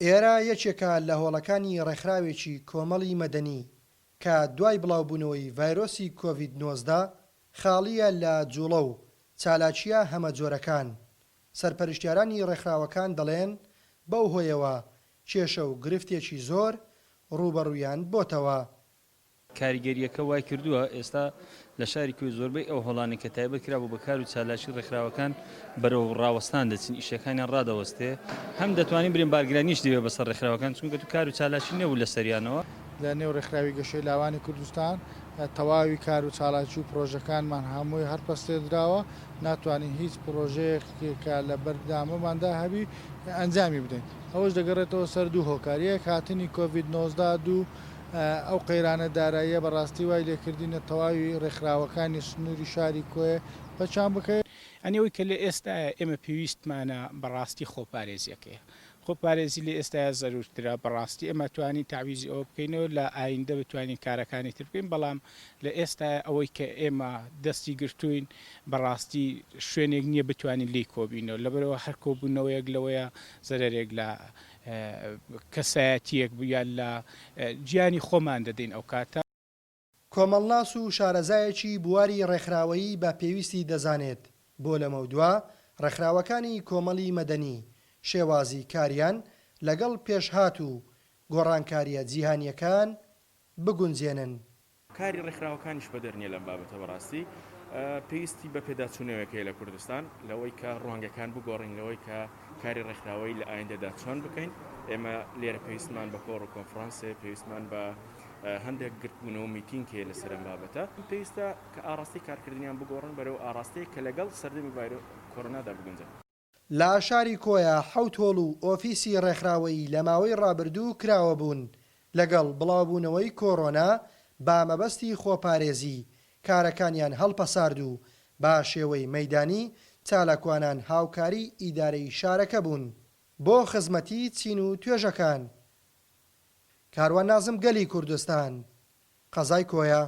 ئێرە یەکێکە لە هۆڵەکانی ڕێکخراوێکی کۆمەڵی مەدەنی کە دوای بڵاوبوونەوەی ڤایرۆسی کۆڤید 19 خاڵییە لە جوڵە و چالاکییە هەمەجۆرەکان، سەرپەرشتیارانی ڕێکخراوەکان دەڵێن بەو هۆیەوە کێشە و گرفتێکی زۆر ڕووبەڕوویان بۆتەوە. کاریگەرییەکە وای کردووە ئێستا لە شاری کۆیە زۆربەی ئەو هۆڵانەی کە تایبەت کرابوو بە کار و چالاکی ڕێکخراوەکان بەرەو ڕاوەستان دەچن، ئیشەکانیان ڕادەوەستێ، هەم دەتوانین برێن بارگرانیش دەبێ بەسەر ڕێکخراوەکان چونکە تو کار و چالاکی نەبوو لەسەریانەوە. لە نێو ڕێکخراوی گەشەی لاوانی کوردستان تەواوی کار و چالاکی و پڕۆژەکانمان هەمووی هەر پەستێردراوە، ناتوانین هیچ پڕۆژەیەک کە لە بەرنامەماندا هەبی ئەنجامی بدەین، ئەوەش دەگەڕێتەوە سەر دوو هۆکار، یەک هاتنی کۆڤید 19، دوو ئەو قەیرانە داراییە بەڕاستی وای لێکردینە تەواوی ڕێکخراوەکانی سنووری شاری کۆیە پەچان بکەوێت. یانی ئەوەی کە لە ئێستایا ئێمە پێویستمانە بەڕاستی خۆپارێزیەکەیە. خۆپارێزی لە ئێستایا زەرورترە بەڕاستی ئێمە توانین تەعویزی ئەوە بکەینەوە لە ئایندە بتوانین کارەکانی تر بکەین بەڵام لە ئێستایا ئەوەی کە ئێمە دەستی گرتووین بەڕاستی شوێنێک نییە بتوانین لێی کۆبینەوە لەبەرئەوە هەر کۆبوونەوەیەک لەوەیە زەرەرێک لە کەسایەتییەک یان لە گیانی خۆمان دەدەین ئەو کاتە. کۆمەڵناس و شارەزایەکی بواری ڕێکخراوەیی بە پێویستی دەزانێت بۆ لەمەودوا ڕێکخراوەکانی کۆمەڵی مەدەنی شێوازی کاریان لەگەڵ پێشهات و گۆڕانکارییە جیهانییەکان بگونجێنن. کاری ڕێکخراوەکانیش بەدەر نییە لەم بابەتە بەڕاستی پێویستی بە پێداچوونەوەیەک هەیە لە کوردستان لەوەی کە ڕوانگەکان بگۆڕین لەوەی کە کاری ڕێکخراوەیی لە ئایندەدا چۆن بکەین ئێمە لێرە پێویستمان بە کۆڕ و کۆنفرانس هەیە پێویستمان بە هەندێک گرتبوونەوە میتینگ هەیە لەسەر ئەم بابەتە پێویستە کە ئاڕاستەی کارکردنیان بگۆڕن بەرەو ئاڕاستەیەک کە لەگەڵ سەردەمی ڤایرۆ کۆرۆنادا بگونجێت. لە شاری کۆیە حەوت هۆڵ و ئۆفیسی ڕێکخراوەیی لە ماوەی ڕابردوو کراوە بوون، لەگەڵ بڵاوبوونەوەی کۆرۆنا بە مەبەستی خۆپارێزی کارەکانیان هەڵپەسارد و بە شێوەی مەیدانی چالاکوانان هاوکاری ئیدارەی شارەکە بوون بۆ خزمەتی چین و توێژەکان. کاروان نازم گەلی کوردستان، قەزای کۆیە.